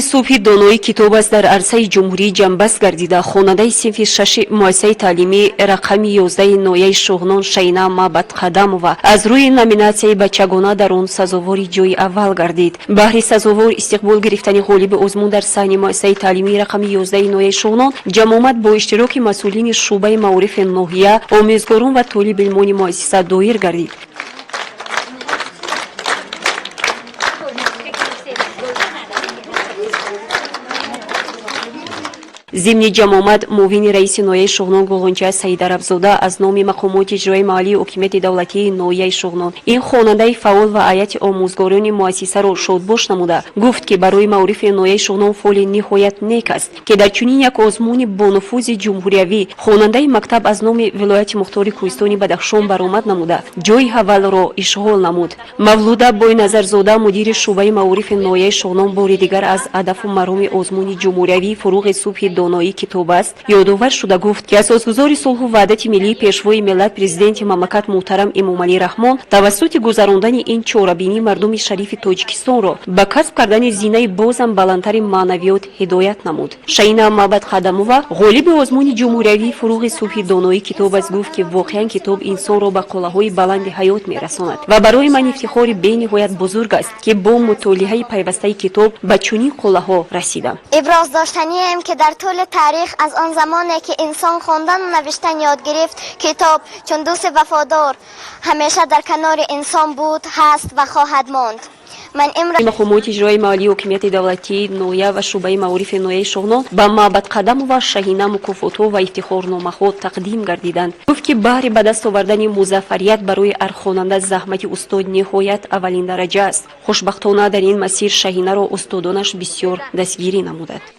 Субҳи доноӣ китоб аст дар арсаи ҷумҳурӣ ҷамъбаст гардида, хонандаи синфи шаши муассисаи таълимии рақами 11-и ноҳияи Шуғнон Шаина Маъбадқадамова аз рӯи номинатсияи бачагона дар он сазовори ҷои аввал гардид. Баҳри сазовор истиқбол гирифтани ғолиби озмун дар саҳни муассисаи таълимии рақами 11-и ноҳияи Шуғнон ҷамъомад бо иштироки масъулини шӯъбаи маорифи ноҳия, омӯзгорон ва толибилмони муассиса доир гардид. Зимни ҷамъомад муовини раиси ноҳияи Шуғнон Гулғунча Саидарабзода аз номи мақомоти иҷроияи маҳаллии ҳокимияти давлатии ноҳияи Шуғнон ин хонандаи фаъол ва ҳайати омӯзгорони муассисаро шодбош намуда, гуфт, ки барои маорифи ноҳияи Шуғнон фоли ниҳоят нек аст, ки дар чунин як озмуни бонуфузи ҷумҳуриявӣ хонандаи мактаб аз номи вилояти мухтори кӯҳистони Бадахшон баромад намуда, ҷои аввалро ишғол намуд. Мавлуда Бойназарзода, мудири шӯъбаи маорифи ноҳияи Шуғнон, бори дигар аз ҳадафу мароми озмуни ҷумҳуриявии «Фуруғи субҳи доноӣ китоб аст» ёдовар шуда, гуфт, ки асосгузори сулҳу ваҳдати миллӣ, Пешвои миллат, Президенти мамлакат муҳтарам Эмомалӣ Раҳмон тавассути гузарондани ин чорабинӣ мардуми шарифи Тоҷикистонро ба касб кардани зинаи бозам баландтари маънавиёт ҳидоят намуд. Шаина Маъбадқадамова, ғолиби озмуни ҷумҳуриявии «Фуруғи субҳи доноӣ китоб аст», гуфт, ки воқеан китоб инсонро ба қуллаҳои баланди ҳаёт мерасонад ва барои ман ифтихори бениҳоят бузург аст, ки бо мутолиаи пайвастаи китоб ба чунин қуллаҳо расидам. Иброз доштанием, ки дар тӯли таърих, аз он замоне ки инсон хондану навиштан ёд гирифт, китоб чун дӯсти вафодор ҳамеша дар канори инсон буд, ҳаст ва хоҳад монд. Ман имрӯз Мақомоти иҷроияи маҳаллии ҳокимияти давлатии ноҳия ва шӯъбаи маорифи ноҳияи Шуғнон ба Маъбадқадамова Шаҳина мукофотҳо ва ифтихорномаҳо тақдим гардиданд. Гуфт, ки баҳри ба даст овардани музаффарият барои ҳар хонанда заҳмати устод ниҳоят аввалин дараҷа аст. Хушбахтона, дар ин масир Шаҳинаро устодонаш бисёр дастгирӣ намуданд.